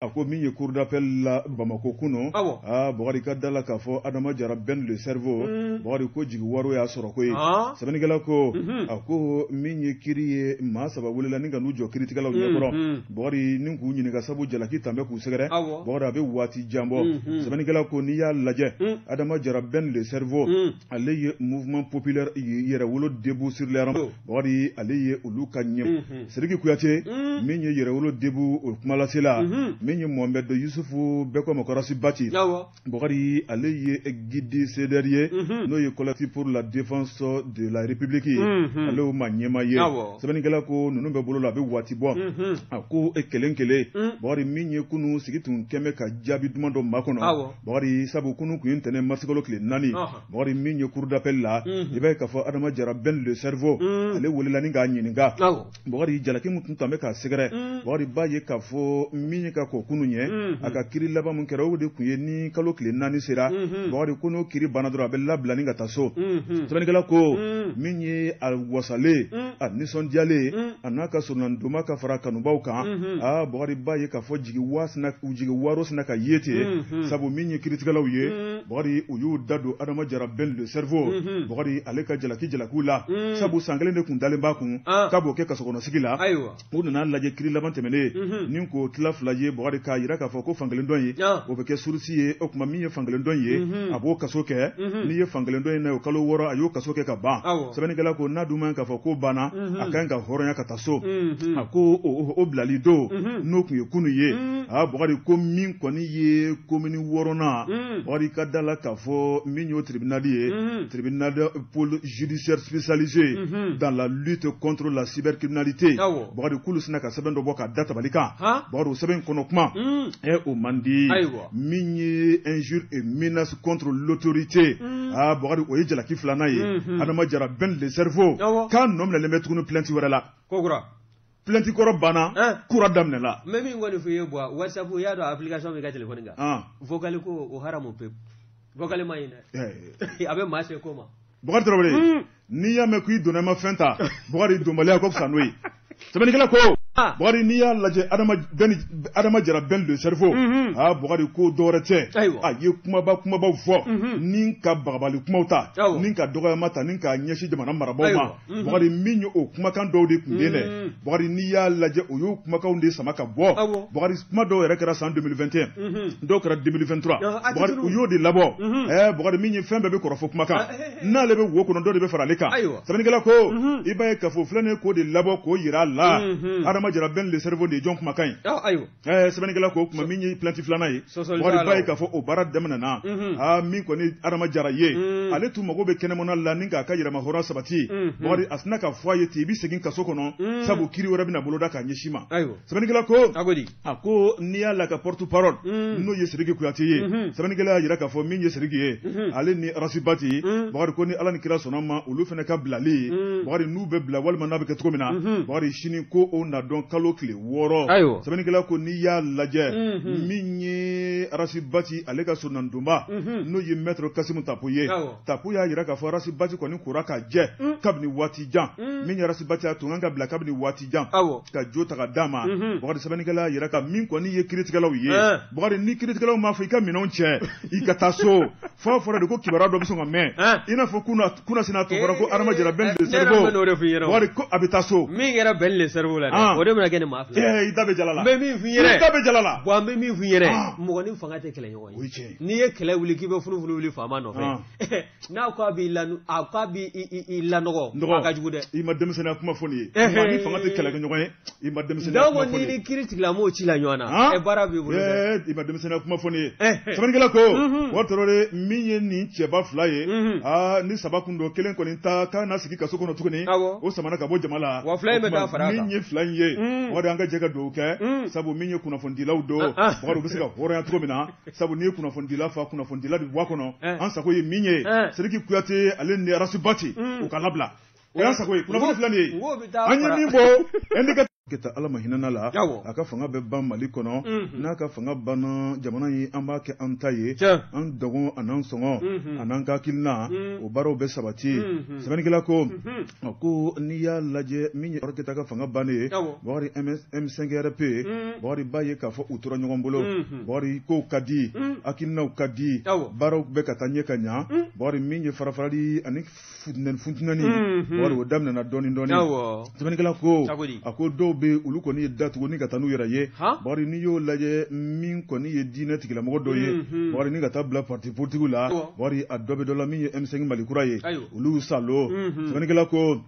A ko min ye cour d'appel la Bamakɔ kunun, awɔ, aa Bukari ka da la k'a fɔ Adama Jara Ben le cerveau, Bukari ko jigi waro y'a sɔrɔ koyi, an, sɛbɛnnikɛla ko, unhun, a ko min ye kiri ye maa saba welela ni ka n'u jɔ kiritigɛlaw ɲɛkɔrɔ, Bukari ni k'u ɲininka sabu jalaki tan bɛ k'u sɛgɛrɛ, awɔ, Bukari a bɛ waati jan bɔ, sɛbɛnnikɛla ko n'i y'a lajɛ, Adama Jara Ben le cerveau, ale ye mouvement populaire yɛrɛwolo debout sur les remparts, Bukari ale ye olu ka ɲɛ Sidiki Kuyate min ye yɛrɛwolo debout o kumalasela min ye Mohamed Yusufu bɛɛ ko a ma ko Ras Bath, awɔ, Bukari ale ye guide CDR ye n'o ye collectif pour la défense de la République ye ale y'o maa ɲɛmaa ye, awɔ, sɛbɛnnikɛla ko ninnu bɛ bolo la a bɛ waati bɔ, a ko kelen kelen Bukari min ye kunun sigi tun kɛmɛ ka jaabi duman dɔ makɔnɔ, awɔ, Bukari sabu kunun tun ye ntɛnɛn marisikalo tile 4 Bukari min ye cour d'appel la i b'a ye k'a fɔ Adama Jara Ben le cerveau ale welela ni k'a ɲininka, awɔ, Bukari jalaki min tun tan bɛ k'a sɛgɛrɛ, Bukari b'a ye k'a fɔ min ye ka kɔn kunun ɲɛ a ka kiri laban min kɛra o de tun ye ni kalo tile 4 sera, Bukari ko n'o kiri banna dɔrɔn a bɛ labila ni ka taa so, sɛbɛnnikɛla ko min ye a wasalen a nisɔndiyalen a n'a ka soronadonma ka fara kanubaw kan, aa Bukari b'a ye k'a fɔ jigi waro sina ka ye ten, sabu min ye kiritigɛlaw ye Bukari u y'u da don Adama Jara Ben le cerveau Bukari ale ka jalaki jalakiw la, sabu san kelen de tun dalen b'a kun k'a b'o kɛ kasokɔnɔsigi la, ayiwa, u nana lajɛ kiri laban tɛmɛnen ni k'o tila fila ye Bukari k'a jira k'a fɔ ko fankelen dɔ in o bɛ kɛ sursis ye, o tuma min ye fankelen dɔ ye a b'o kaso kɛ, n'i ye fankelen dɔ in na o kalo 6 a y'o kaso kɛ ka ban, sɛbɛnnikɛla ko n'a dun man k'a fɔ ko banna a ka ɲi ka hɔrɔnya ka taa so, a ko o bilali don n'o tun ye kunun ye, aa Bukari ko min kɔni ye komini 6nan Bukari ka da la k'a fɔ min y'o tribunal ye, tribunal pôle judiciaire spécialisé dans la lutte contre la cybercriminalité, awɔ, Bukari k'olu sina ka sɛbɛn dɔ bɔ ka da tabali kan, Bukari o sɛbɛn kɔnɔ kuma o man di, ayiwa, min ye injure et menace contre l'autorité, aa Bukari o ye jalaki filanan ye, Adama Jara Ben le cerveau k'a nɔ minɛlen bɛ tuguni plainte wɛrɛ la, kokura, plainte kɔrɔ banna kura daminɛla. N bɛ min kɔni f'i ye Buwa, WhatsApp i y'a dɔn application b'i ka téléphone kan, vocal ko o haramu pewu, vocal ma ɲi dɛ, a bɛ maa se ko ma. Bukari Tarawele, n'i y'a mɛn k'i donna i ma fɛn ta, Bukari donbaliya ko fisa n'o ye. Sɛbɛnnikɛla ko Bukari n'i y'a lajɛ Adama Jara Ben le cerveau, aa Bukari ko dɔwɛrɛ tɛ, a ye kumaba kumabaw fɔ ni ka bagabali kumaw ta ni ka dɔgɔyama ta ni k'a ɲɛsin jamana marabaaw ma, Bukari min ye o kumakan dɔw de tun ye dɛ, Bukari n'i y'a lajɛ o y'o kumakanw de sama ka bɔ, Bukari kuma dɔw yɛrɛ kɛra san 2021, dɔw kɛra 2023, Bukari u y'o de labɔ, Bukari min ye fɛn bɛɛ bɛ kɔrɔfɔ kumakan n'ale bɛ wo kɔnɔ dɔ de bɛ fara ale kan, sɛbɛnnikɛla ko i b'a ye k'a fɔ filɛ nin ye k'o de labɔ k'o jira a la, Adama Jara Ben le cerveau de ye jɔn kumakan ye, sɛbɛnnikɛla ko kuma min ye plainte filanan ye, Bukari b'a ye k'a fɔ o baara daminɛna, aa min kɔni Adama Jara ye ale tun mago bɛ kɛnɛmana la ni k'a ka yɛrɛmahɔrɔnya sabati, Bukari a sina ka fɔ a ye ten i bɛ segin kaso kɔnɔ, sabu kiri wɛrɛ bɛna boloda k'a ɲɛsin ma, sɛbɛnnikɛla ko a ko n'i y'a la ka porte parole n'o ye Sidiki Kuyate ye, sɛbɛnnikɛla y'a jira k'a fɔ min ye Sidiki ye ale ni Ras Bath, Bukari ko ni Ala ni kira sɔnna ma olu fana ka bilali, Bukari n'u bɛ bila walima n'a bɛ kɛ cogo min na, Bukari sini ko o na dɔn kalo tile 6, sɛbɛnnikɛla ko n'i y'a lajɛ min ye Ras Bath ale ka soronadonba n'o ye maître Kasimu Tapo ye, Tapo y'a jira k'a fɔ Ras Bath kɔni kora ka jɛ kabini waati jan, min ye Ras Bath a tun kan ka bila kabini waati jan, ka jo ta ka d'a ma, Bukari sɛbɛnnikɛla y'a jira ka min kɔni ye kiritigɛlaw ye, Bukari ni kiritigɛlaw m'a fɔ i ka minɛnw cɛ i ka taa so, f'a fɔra de ko kibaruya dɔ bɛ sɔn ka mɛn, i n'a fɔ kunasini a tun fɔra ko Adama Jara Ben le cerveau, Bukari ko a bɛ taa so. Min kɛra Ben le cerveau la dɛ, o de bɛna kɛ nin maa fila ye. I da bɛ jala la. N bɛ min f'i ɲɛna. I da bɛ jala la. Bon n bɛ min f'i ɲɛna, mɔgɔ ni fanga tɛ kɛlɛ ɲɔgɔn ye. O ye tiɲɛ ye. N'i ye kɛlɛ wuli k'i bɛ funufunu wuli faama nɔfɛ, n'a ko a b'i la a ko a b'i lanɔgɔ, a ka jugu dɛ. I ma denmisɛnninya kuma fɔ nin ye. Maa ni fanga tɛ kɛlɛ kɛ ɲɔgɔn ye, i ma denmisɛnninya kuma fɔ nin ye. Donc n'i ni kiiri tigilamɔgɔw ci la ɲɔgɔn na, ɛ baara b'i bolo dɛ. I ma denmisɛnninya kuma fɔ nin ye. Sɛbɛnnikɛla ko, Bukari Tarawele min ye nin cɛba fila ye, aa ni saba kun don kelen kɔni ta k'a na sigi kaso kɔnɔ tuguni, o samana ka bɔ jama la. Wa fila in bɛ taa fara a kan. Min ye fila in ye, Bukari an ka jɛ ka dugawu kɛ, sabu min ye kunnafonidilaw don, Bukari u bɛ se ka hɔrɔnya cogo min na, sabu n'i ye kunnafonidila fa kunnafonidila bɛ bɔ a kɔnɔ, an sago ye min ye, Sidiki Kuyate ale ni Ras Bath u ka labila, o y'an sago ye. Kunnafoni filɛ nin ye, an ye min bɔ indicateur Keyita Ala ma hinɛna la, a ka fanga bɛ ban Mali kɔnɔ, n'a ka fanga banna jamana in an b'a kɛ an ta ye, an dɔgɔn an'an sɔngɔ an'an ka hakilina o baaraw bɛ sabati. Sɛbɛnnikɛla ko a ko n'i y'a lajɛ min ye Keyita ka fanga bannen ye, Bakari M5RP, Bakari b'a ye k'a fɔ u tora ɲɔgɔn bolo, Bakari kow ka di, hakilinaw ka di, baaraw bɛ ka taa ɲɛ ka ɲa, Bakari min ye farafarali ani funtenani Bakari o daminɛna dɔɔnin dɔɔnin. Sɛbɛnnikɛla ko a ko dɔw bɛ olu kɔni ye da tugu ni ka taa n'u yɛrɛ ye, Bakari n'i y'o lajɛ min kɔni ye diinɛ tigilamɔgɔ dɔ ye, Bakari ni ka taa bila parti politique la, Bakari a dɔ bɛ dɔ la min ye M5 Mali kura ye, olu salo. Sɛbɛnnikɛla ko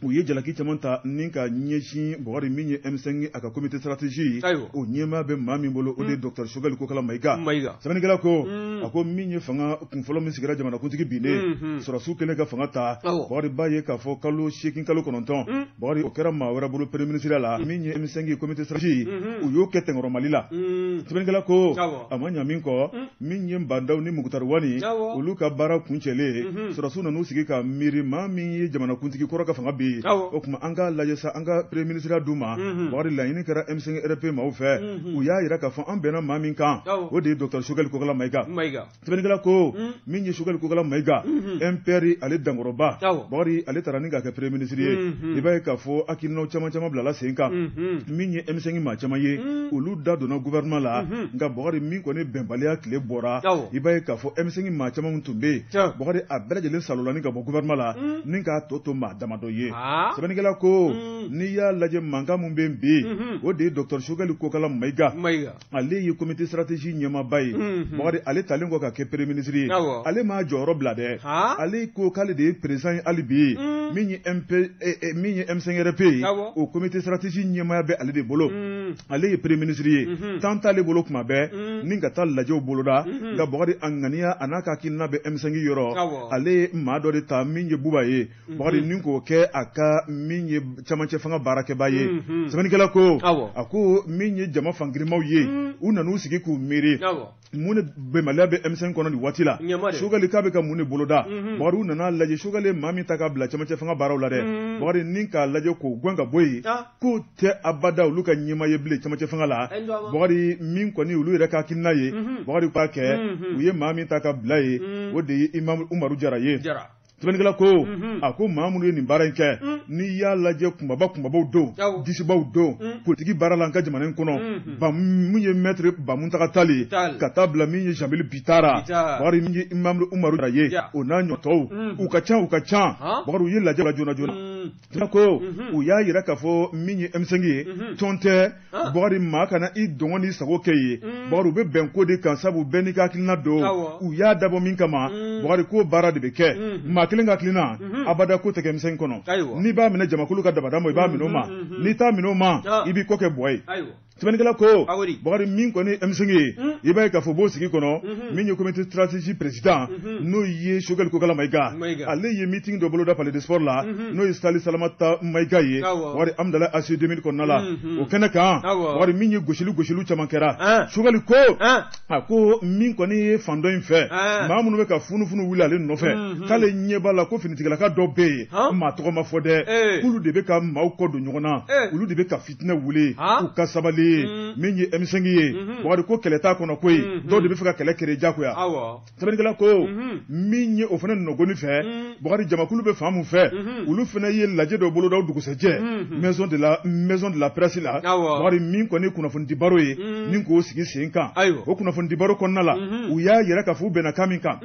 u ye jalaki caman ta ni ka ɲɛsin Bakari min ye M5 a ka comité stratégie o ɲɛmaa bɛ maa min bolo, o de ye docteur Choguel Kokala Mayiga. Sɛbɛnnikɛla ko a ko min ye fanga kunfɔlɔ min sigira jamanakuntigi binnen, sɔrɔdasiw kɛlen ka fanga ta, Bakari b'a ye k'a fɔ kalo 8 kalo 9, Bakari o kɛra maa wɛrɛ bolo premier ministre la, min ye M5 comité stratégie u y'o kɛ tɛnkɔrɔ Mali la. Sɛbɛnnikɛla ko a ma ɲa min kɔ, min ye Bah N'Daw ni Moctar Ouane olu ka baara kuncɛlen, sɔrɔdasiw nan'u sigi ka miiri maa min ye jamanakuntigi kɔrɔ ka fanga bin, o tuma an k'a lajɛ sa an ka premier ministre d'u ma. Bakari laɲini kɛra M5 RP maaw fɛ, u y'a jira k'a fɔ an bɛnna maa min kan, o de ye docteur Choguel Kokala Mayiga. Sɛbɛnnikɛla ko min ye Choguel Kokala Mayiga MPR ale dankɔrɔba, Bakari ale taara ni k'a kɛ premier ministre ye. I b'a ye k'a fɔ hakilinaw caman caman bilala sen kan, min ye M5 maa caman ye olu da donna gouvernement la. Nka Bakari min kɔni bɛnbaliya tile bɔra, i b'a ye k'a fɔ M5 maa caman tun bɛ yen, Bakari a bɛɛ lajɛlen salola ni ka bɔ gouvernement la ni k'a tɔ to maa damadɔ ye. Sɛbɛnnikɛla ko n'i y'a lajɛ mankan min bɛ bi, o de ye docteur Choguel Kokala Mayiga, ale ye comité stratégie ɲɛmaaba ye. Bakari ale talen kɔ ka kɛ premier ministre ye, ale m'a jɔyɔrɔ bila dɛ, ale ko k'ale de ye président ye hali bi. Min ye MP min ye M5RP ye, o comité stratégie ɲɛmaaya bɛ ale de bolo, ale ye premier ministre ye, temps t'ale bolo tuma bɛɛ ni ka taa lajɛw boloda. Nka Bakari a ŋaniya a n'a ka hakilina bɛ M5 yɔrɔ, ale ye maa dɔ de ta min ye Buba ye, Bakari ni k'o kɛ a ka min ye camancɛ fanga baarakɛba ye. Sɛbɛnnikɛla ko a ko min ye jama fangirimaw ye, u nan'u sigi k'u miiri mun de bɛnbaliya bɛ M5 kɔnɔ nin waati la, Choguel k'a bɛ ka mun de boloda. Bakari u nana lajɛ Choguel ye maa min ta k'a bila camancɛ fanga baaraw la dɛ, Bakari ni k'a lajɛ k'o gɛn ka bɔ yen, k'o tɛ abada olu ka ɲɛmaa ye bilen camancɛ fanga la. Bakari min kɔni olu yɛrɛ ka hakilina ye, Bakari k'a kɛ u ye maa min ta ka bila yen, o de ye Imam Umaru Jara ye. Sɛbɛnnikɛla ko a ko maa minnu ye nin baara in kɛ, n'i y'a lajɛ kunbaba kunbabaw don, disibaw don politiki baara la an ka jamana in kɔnɔ, ba min ye maître Ba Muntaga Tall ye, ka taa bila min ye Jean-Béli Bitara, Bakari min ye Imam Umaru Jara ye, o n'a ɲɔgɔn tɔw u ka ca, u ka ca. Bakari u ye lajɛ la joona joona ko u y'a jira k'a fɔ min ye M5 ye tɔn tɛ. Bakari maa kana i dɔngɔ n'i sago kɛ ye. Bakari u bɛ bɛn ko de kan, sabu bɛɛ n'i ka hakilina don. U y'a dabɔ min kama, Bakari ko baara de bɛ kɛ maa kelen ka hakilina abada ko tɛ kɛ M5 kɔnɔ. N'i b'a minɛ jamakulu ka dabada ma, i b'a minɛ o ma, n'i t'a minɛ o ma, i b'i kɔ kɛ bɔ ye. Sɛbɛnnikɛla ko Bakari min kɔni M5 ye, i b'a ye k'a fɔ b'o sigi kɔnɔ, min ye comité stratégie président n'o ye Choguel Kokala Mayiga, ale ye meeting dɔ boloda palais de sport la, n'o ye Sali Salamata Mayiga ye, Bakari Amudalayi AC 2000 kɔnɔna la. O kɛnɛ kan, Bakari min ye gosili gosiliw caman kɛra. Choguel ko a ko min kɔni ye fan dɔ in fɛ, maa minnu bɛ ka funufunu wuli ale nɔfɛ, k'ale ɲɛ b'a la ko finitigilaka dɔ bɛ yen, maa tɔgɔ ma fɔ dɛ, k'olu de bɛ ka maaw kɔ don ɲɔgɔn na, olu de bɛ ka fitinɛ wuli, u ka sabali. Min ye M5 ye, Bakari ko kɛlɛ t'a kɔnɔ koyi, dɔw de bɛ fɛ ka kɛlɛ créer jagoya. Sɛbɛnnikɛla ko min ye o fana nɔgɔni fɛ, Bakari jamakulu bɛ fan min fɛ, olu fana ye lajɛ dɔ boloda o dugusɛjɛ maison de la presse la. Bakari min kɔni kunnafonidi baro ye ni k'o sigi sen kan, o kunnafonidi baro kɔnɔna la, u y'a yira k'a fɔ u bɛnna kan min kan,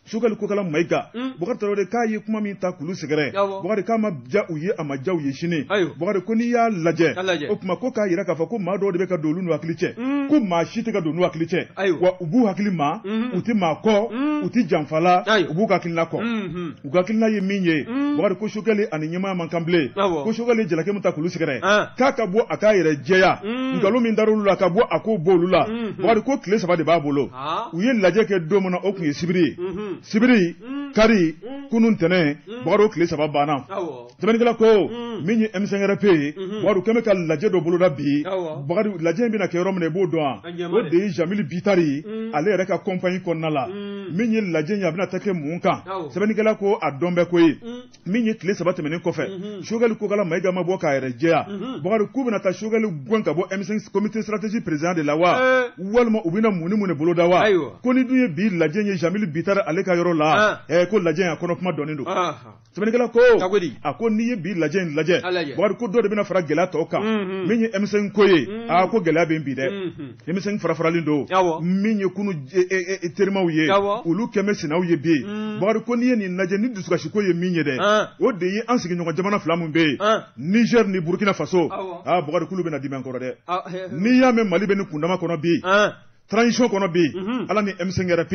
Choguel Kokala Mayiga, Bakari Tarawele k'a ye kuma min ta k'olu sɛgɛrɛ, Bakari k'a ma diya u ye, a ma diya u ye sini. Bakari ko n'i y'a lajɛ, o tuma ko k'a yira k'a fɔ ko maa dɔw de bɛ ka don olu n'u hakili cɛ, ko maa si tɛ ka don n'u hakili cɛ, wa u b'u hakili ma, u tɛ maa kɔ, u tɛ janfa la, u b'u ka hakilina kɔ. U ka hakilina ye min ye, Bakari ko Choguel ani ɲɛmaaya man kan bilen, ko Choguel ye jalaki min ta k'olu sɛgɛrɛ, k'a ka bɔ a k'a yɛrɛ jɛya, nkalon min dar'olu la ka bɔ a k'o bɔ olu la. Bakari ko tile 3 de b'a bolo. U ye lajɛ kɛ don min na, o tun ye sibiri ye, sibiri. Kari, kunun ntɛnɛn, Bukari, o tile 3 banna. Sɛbɛnnikɛla ko min ye M5RP ye, Bukari, kɛn bɛ ka lajɛ dɔ boloda bi. Bukari, lajɛ in bɛna kɛ yɔrɔ min na, i b'o dɔn wa? O de ye Jamili Bitari, ale yɛrɛ ka compagnie kɔnɔna la. Min ye lajɛ in ye, a bɛna taa kɛ mun kan? Sɛbɛnnikɛla ko a dɔn bɛ ko ye min ye, tile 3 tɛmɛnen kɔfɛ, Choguel Kokala Mayiga ma bɔ k'a yɛrɛ jɛya. Bukari, k'u bɛna taa Choguel gɛn ka bɔ M5 comité stratégie président de la wa, walima u bɛna mun ni mun de boloda wa? Ko ni dun ye bi lajɛ ye Jamili Bitari ale ka yɔrɔ la, ko lajɛ in a kɔnɔ kuma dɔnnen don. Sɛbɛnnikɛla ko a ko n'i ye bi lajɛ in lajɛ, Bukari, ko dɔ de bɛna fara gɛlɛya tɔw kan. Min ye M5 ko ye, aa, ko gɛlɛya bɛ yen bi dɛ. M5 fara faralen don. Min ye kunu terimaw ye, olu kɛn bɛ sinaw ye bi. Bukari, ko n'i ye nin lajɛ, ni dusukasi ko ye min ye dɛ, o de ye an sigiɲɔgɔn jamana fila min bɛ yen, Niger ni Burkina Faso. Aa, Bukari, k'olu bɛna dimi an kɔrɔ dɛ. N'i y'a mɛn Mali bɛ nin kundama kɔnɔ bi, transition kɔnɔ bi, ala ni M5RP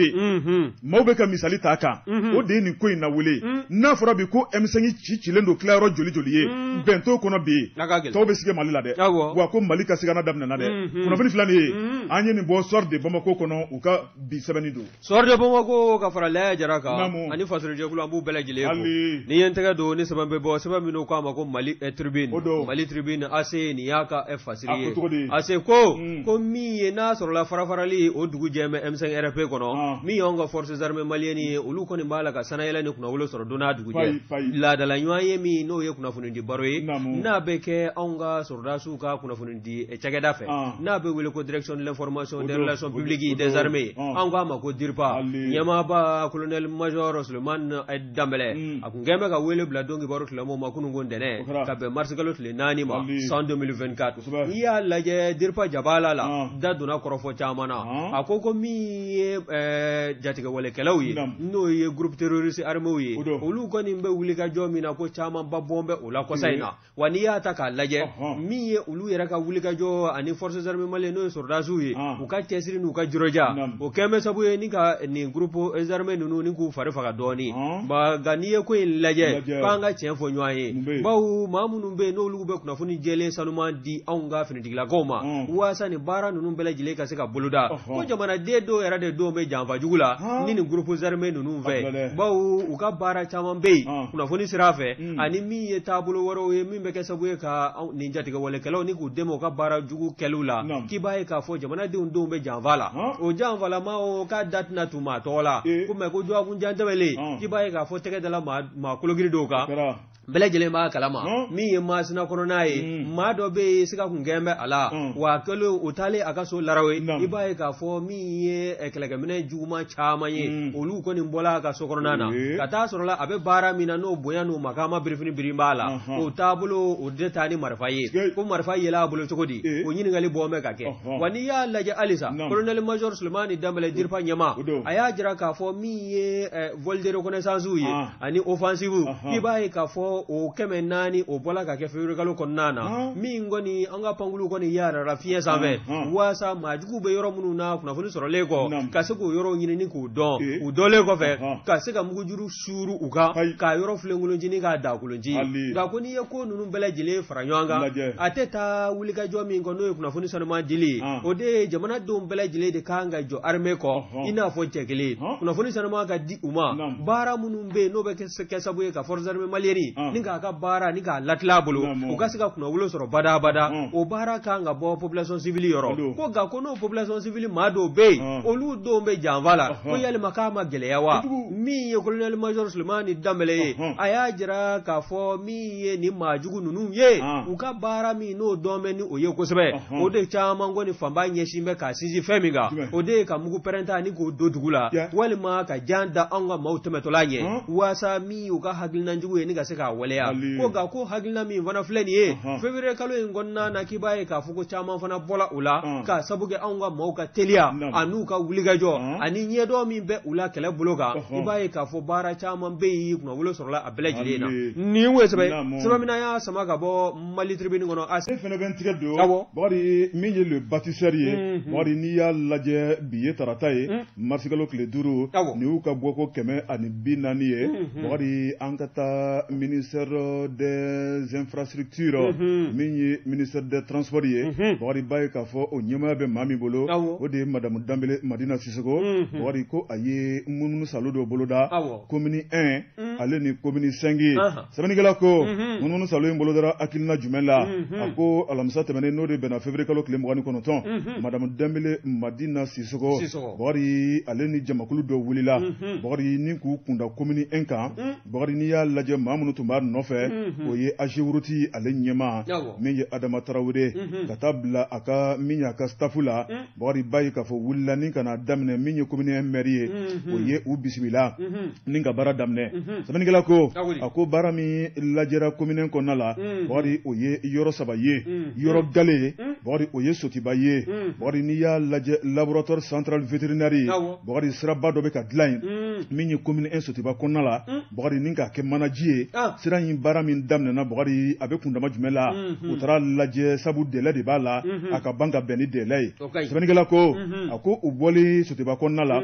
maaw bɛ ka misali ta kan, o de ye nin ko in lawele. N'a fɔra bi ko M5 ci cilen don tilayɔrɔ joli joli ye, bɛn t'o kɔnɔ bi, tɔw bɛ sigi Mali la dɛ. Wa ko Mali ka sigana daminɛna dɛ. Kunnafoni filɛ nin ye, an ye nin bɔ Soir de Bamako kɔnɔ, u ka bi sɛbɛnni don. Soir de Bamako ka fara Laya Jara kan ani fasojɛkulu, an b'u bɛɛ lajɛlen fo. Ni ye n tɛgɛ don ni sɛbɛn bɛ bɔ, sɛbɛn minnu k'a ma ko Mali Tribune, Mali Tribune AC, nin y'a ka fasiri ye. AC ko ko min ye n'a sɔrɔla farafarali o dugu jɛ bɛ M5RP kɔnɔ, min y'anw ka forces armées maliennes ye, olu kɔni b'a la ka sanayɛlɛ ni kunnawolo sɔrɔ don n'a dugu jɛ. Laadala ɲɔgɔn ye min n'o ye kunnafoni di baro ye, n'a bɛ kɛ anw ka sɔrɔdasiw ka kunnafoni di cakɛda fɛ, n'a bɛ wele ko Direction de l'information des relations publiques des armées, an k'a ma ko DIRPA, ɲɛmaaba colonel major Sulemani Danbɛlɛ, a kun kɛn bɛ ka wele bila don kibaru tilamɔw ma kunun ko ntɛnɛn, ka bɛn mars kalo tile 4 ma san 2024. N'i y'a lajɛ DIRPA jabala la, da donna kɔrɔfɔ caman na. A ko ko min ye jatigɛwalekɛlaw ye, n'o ye groupe terroriste armés ye, olu kɔni bɛ wuli ka jɔ min na, ko camanba bɔn bɛ o la kɔsa in na. Wa n'i y'a ta k'a lajɛ, min ye olu yɛrɛ ka wulikajɔ ani forces armées maliennes, n'o ye sɔrɔdasiw ye, u ka cɛsiri n'u ka jirɔja, o kɛn bɛ sabu ye ni ka nin groupe armés ninnu ni k'u fari faga dɔɔni. Nka n'i ye ko in lajɛ, k'an ka tiɲɛ fɔ ɲɔgɔn ye, bawo maa minnu bɛ yen n'olu bɛ kunnafoni jɛlen sanuman di anw ka finitigilakaw ma waasa nin baara ninnu bɛɛ lajɛlen ka se ka boloda, ko jamanaden dɔw yɛrɛ de denw bɛ janfa jugu la ni nin groupe armés ninnu fɛ, bawo u ka baara caman bɛ yen kunnafoni sira fɛ, ani min ye taabolo wɛrɛw ye min bɛ kɛ sababu ye ka nin jatigɛwalekɛlaw ni k'u dɛmɛ u ka baara jugu kɛliw la, k'i b'a ye k'a fɔ jamanadenw denw bɛ janfa la. O janfalama o k'a da tɛna tu maa tɔgɔ la ko mɛ ko dɔgɔkun jan tɛmɛlen, k'i b'a ye k'a fɔ tɛgɛ dala maa kologiri dɔw kan, bɛɛ lajɛlen b'a kalama. Min ye Masina kɔnɔna ye, maa dɔ bɛ yen, siga kun kɛn bɛ a la, wa kɛlen o taalen a ka so larawe, i b'a ye k'a fɔ min ye kɛlɛkɛminɛ juguman caman ye, olu kɔni bɔla a ka so kɔnɔna na ka taa sɔrɔ la a bɛ baara min na, n'o bonya n'o makama birifini biri b'a la, o taabolo o de taa ni marifa ye. Ko marifa yɛlɛ a bolo cogo di? O ɲininkali bɔ bɛ ka kɛ. Wa n'i y'a lajɛ halisa, colonel major Sulemani Danbɛlɛ, DIRPA ɲɛmaa, a y'a jira k'a fɔ min ye vol de reconnaissance ye ani offensive, i b'a ye k'a fɔ o 400 o bɔla ka kɛ février kalo kɔnɔna na, min kɔni an ka pankulu kɔni yaarara fiɲɛ sanfɛ waasa maajuguw bɛ yɔrɔ minnu na, kunnafoni sɔrɔlen kɔ, ka se k'o yɔrɔw ɲini ni k'u dɔn, u dɔnlen kɔfɛ ka se ka mugujuru suuru u kan k'a yɔrɔ filenkolonci ni k'a dakolonci. Nka ko n'i ye ko ninnu bɛɛ lajɛlen fara ɲɔgɔn kan, a tɛ taa wulikajɔ min kɔ, n'o ye kunnafoni sanuman dili ye, o de ye jamanadenw bɛɛ lajɛlen de kan ka jɔ armée kɔ i n'a fɔ cɛ kelen, kunnafoni sanuman ka di u ma, baara minnu bɛ yen n'o bɛ kɛ sababu ye ka forces armées maliennes ni k'a ka baara ni k'a latila a bolo, u ka se ka kunnawolo sɔrɔ badabada, o baara kan ka bɔ population civile yɔrɔ. Ko nka ko n'o population civile maa dɔw bɛ yen, olu denw bɛ janfa la, ko yalima k'a ma gɛlɛya wa? Min ye colonel major Sulemani Danbɛlɛ ye, a y'a jira k'a fɔ min ye nin maajugu ninnu ye, u ka baara min n'o dɔn bɛ ni o ye kosɛbɛ, o de caman kɔni fanba ɲɛsin bɛ k'a sinsin fɛn min kan, o de ye ka mugu pɛrɛnta ni k'o don dugu la, walima ka jan da anw ka maaw tɛmɛtɔla ɲɛ, waasa min y'u ka hakilina jugu ye ni ka se k'a waleya. Ko nka ko hakilina min fana filɛ nin ye février kalo in kɔnɔna na, k'i b'a ye k'a fɔ ko caman fana bɔla o la k'a sabu kɛ anw ka maaw ka teliya an'u ka wulikajɔ ani ɲɛdɔn min bɛ u la kɛlɛ bolo kan, i b'a ye k'a fɔ baara caman bɛ yen, kunnawolo sɔrɔla a bɛɛ lajɛlen na. Nin ye sɛbɛn sɛbɛn min y'a sama ka bɔ Mali Tribune kɔnɔ. A ne fana bɛ n tigɛ don. Bakari, min ye le bâtisseur ye, Bakari, n'i y'a lajɛ bi ye tarata ye, marisikalo tile 5, nin y'u ka bɔko 140 ye. Bakari, an ka taa ministre ministère des infrastructures, min ye ministère des transports ye, Bakari b'a ye k'a fɔ o ɲɛmaaya bɛ maa min bolo, o de ye madame Danbele Madina Sisoko. Bakari ko a ye munumunu salo dɔ boloda commune 1 ale ni commune 5 ye. Sɛbɛnnikɛla ko munumunu salo in bolodara hakilina jumɛn la? A ko alamisa tɛmɛnen, n'o de bɛnna février kalo tile 29, madame Danbele Madina Sisoko, Bakari ale ni jamakulu dɔ wulila, Bakari ni k'u kunda commune 1 kan. Bakari, n'i y'a lajɛ, maa minnu tun b'a nɔfɛ, o ye AGEROUTE ale ɲɛmaa min ye Adama Tarawele, ka taa bila a ka min y'a ka staff la. Bakari b'a ye k'a fɔ wulila ni ka na daminɛ min ye commune 1 maire ye, o ye u bisimila ni ka baara daminɛ. Sɛbɛnnikɛla ko a ko baara min lajɛra commune kɔnɔna la, Bakari, o ye yɔrɔ saba ye. Yɔrɔ gale, Bakari, o ye Sotiba ye. Bakari, n'i y'a lajɛ, laboratoire central vétérinaire ye, Bakari, siraba dɔ bɛ ka dilan yen min ye commune 1 Sotiba kɔnɔna la, Bakari, ni k'a kɛ manaji ye. Sira in baara min daminɛna, Bakari, a bɛ kundama jumɛn la? U taara lajɛ, sabu délai de b'a la, a ka ban ka bɛn ni délai ye. Sɛbɛnnikɛla ko a ko u bɔlen Sotiba kɔnɔna la,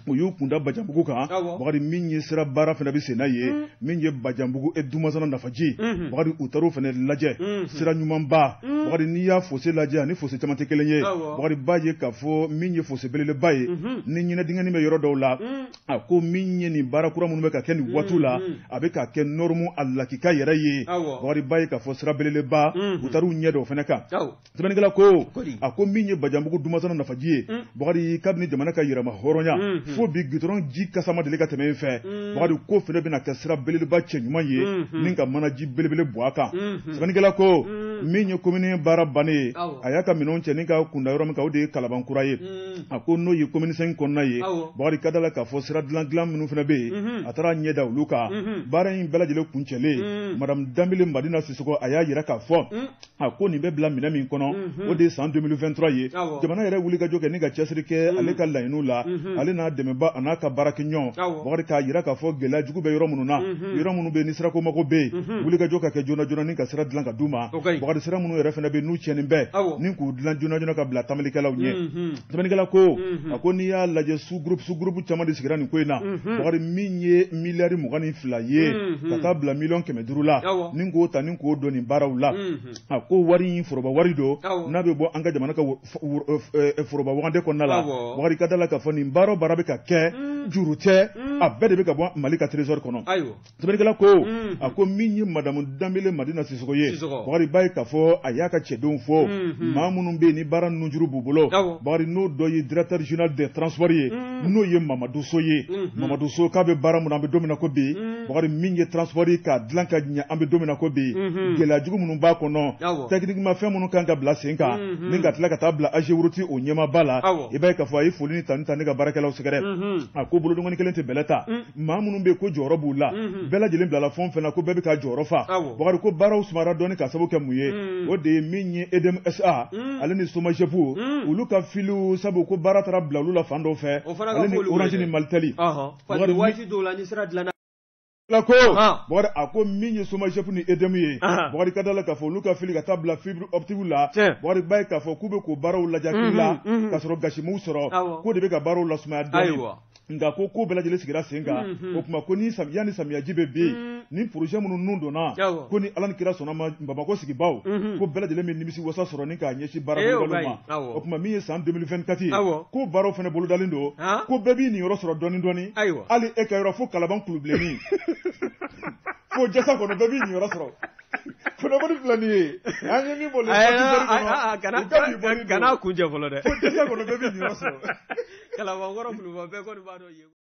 u y'u kunda Bajanbugu kan. Bakari, min ye sira baara fana bɛ sen na ye, min ye Bajanbugu e Dumasana Nafaji, Bakari, u taar'o fana lajɛ, sira ɲumanba. Bakari, n'i y'a fossé lajɛ, ani fossé caman tɛ kelen ye. Bakari b'a ye k'a fɔ min ye fossé belebeleba ye, ni ɲinɛ dingɛni bɛ yɔrɔ dɔw la. A ko min ye nin baara kura minnu bɛ ka kɛ nin waati la, a bɛ ka kɛ norme a lakika yɛrɛ ye. Bakari b'a ye k'a fɔ sira belebeleba, u taar'u ɲɛ da o fana kan. Sɛbɛnnikɛla ko a ko min ye Bajanbugu Dumasana Nafaji ye, Bakari, kabini jamana ka yɛrɛma hɔrɔnya fo bi, goudron ji kasa ma deli ka tɛmɛ in fɛ. Bakari ko fana bɛna kɛ sira belebeleba cɛ ɲuman ye ni ka manaji belebele bɔ a kan. Sɛbɛnnikɛla ko min ye commune baara bannen ye, a y'a ka minɛnw cɛ ni ka kunda yɔrɔ min kan, o de ye Kalabankura ye. A ko n'o ye commune 5 kɔnɔna ye, Bakari, ka da la k'a fɔ sira dilan dilan minnu fana bɛ yen, a taara ɲɛ da olu kan. Baara in bɛɛ lajɛlen kuncɛlen, madame Danbele Madina Sisoko a y'a yira k'a fɔ a ko nin bɛ bila minɛ min kɔnɔ, o de ye san 2023 ye. Jamana yɛrɛ wulikajɔ kɛ ni ka cɛsiri kɛ ale ka laɲiniw la, ale n'a dɛmɛba a n'a ka baarakɛɲɔgɔn. Bakari k'a yira k'a fɔ gɛlɛya jugu bɛ yɔrɔ minnu na, yɔrɔ minnu bɛ yen ni sirako mago bɛ yen, wulikajɔ ka kɛ joona joona ni ka sira dilan ka d'u ma. Bakari, sira minnu yɛrɛ fana bɛ yen n'u tiɲɛnen bɛ, ni k'u dilan joona joona ka bila tamalikɛlaw ɲɛ. Sɛbɛnnikɛla ko a ko n'i y'a lajɛ, sous groupe sous groupe caman de sigira nin ko in na. Bakari, min ye miliyari 22 ye ka taa bila miliyɔn 500 la, ni k'o ta ni k'o don nin baaraw la, a ko wari in foroba wari don n'a bɛ bɔ an ka jamana ka foroba wagande kɔnɔna la. Bakari, ka da la k'a fɔ nin baara o baara bɛ ka kɛ, juru tɛ, a bɛɛ de bɛ ka bɔ Mali ka trésor kɔnɔ. Sɛbɛnnikɛla ko a ko min ye madame Danbele Madina Sisoko ye, Bakari b'a ye k'a fɔ a y'a ka cɛdenw fo, maa minnu bɛ yen ni baara nujuru b'u bolo. Bakari, n'o dɔ ye directeur général des transports ye, n'o ye Mamadu So ye. Mamadu So k'a bɛ baara mun na, an bɛ don min na ko bi, Bakari, min ye transport ye k'a dilan ka ɲɛ, an bɛ don min na ko bi, gɛlɛya jugu minnu b'a kɔnɔ, techniquement fɛn minnu kan ka bila sen kan ni ka tila ka taa bila AGEROUTE o ɲɛmaaba la, i b'a ye k'a fɔ a ye foli ni tanu ta ne ka baarakɛlaw sɛgɛrɛ. A ko bolodengɔnni kelen tɛ bɛlɛ ta, maa minnu bɛ yen ko jɔyɔrɔ b'u la, bɛɛ lajɛlen bilala fɛn o fɛn na, ko bɛɛ bɛ ka jɔyɔrɔ fa. Bakari ko baaraw sumayara dɔɔni ka sababu kɛ mun ye? O de ye min ye EDM SA ale ni SOMAGEP, olu ka filiw, sabu ko baara taara bila olu la fan dɔw fɛ, ale ni Orange ni Malitel. Bakari, waati dɔw la ni sira dilanna ko Bakari a ko min ye SOMAGEP ni EDM ye, Bakari, ka da la k'a fɔ olu ka fili ka taa bila fibre optique la, Bakari b'a ye k'a fɔ k'u bɛ k'o baaraw lajɛ hakili la k'a sɔrɔ gasimuw sɔrɔ, k'o de bɛ ka baaraw lasumaya dɔɔni. Nka ko ko bɛɛ lajɛlen sigira sen kan, o tuma ko ni yanni samiyaji bɛ bin, ni projet minnu nun donna, ko ni Ala ni kira sɔnna ma, Bamakɔ sigibaw ko bɛɛ lajɛlen bɛ nimisi wasa sɔrɔ ni k'a ɲɛsin baara bolodaliw ma. O tuma min ye san 2024 ye, ko baaraw fana bolodalen don, ko bɛɛ b'i niyɔrɔ sɔrɔ dɔɔni dɔɔni, hali e ka yɔrɔ fo Kalaban Kulubilenni fo jasa kɔnɔ, bɛɛ b'i niyɔrɔ sɔrɔ. Kunnafoni filɛ nin ye, an ye min bɔ le, kana kuncɛ fɔlɔ dɛ. Fo jasa kɔnɔ, bɛɛ b'i niyɔrɔ sɔrɔ. Kalabankɔrɔ Kuluba, bɛɛ kɔni b'a dɔn.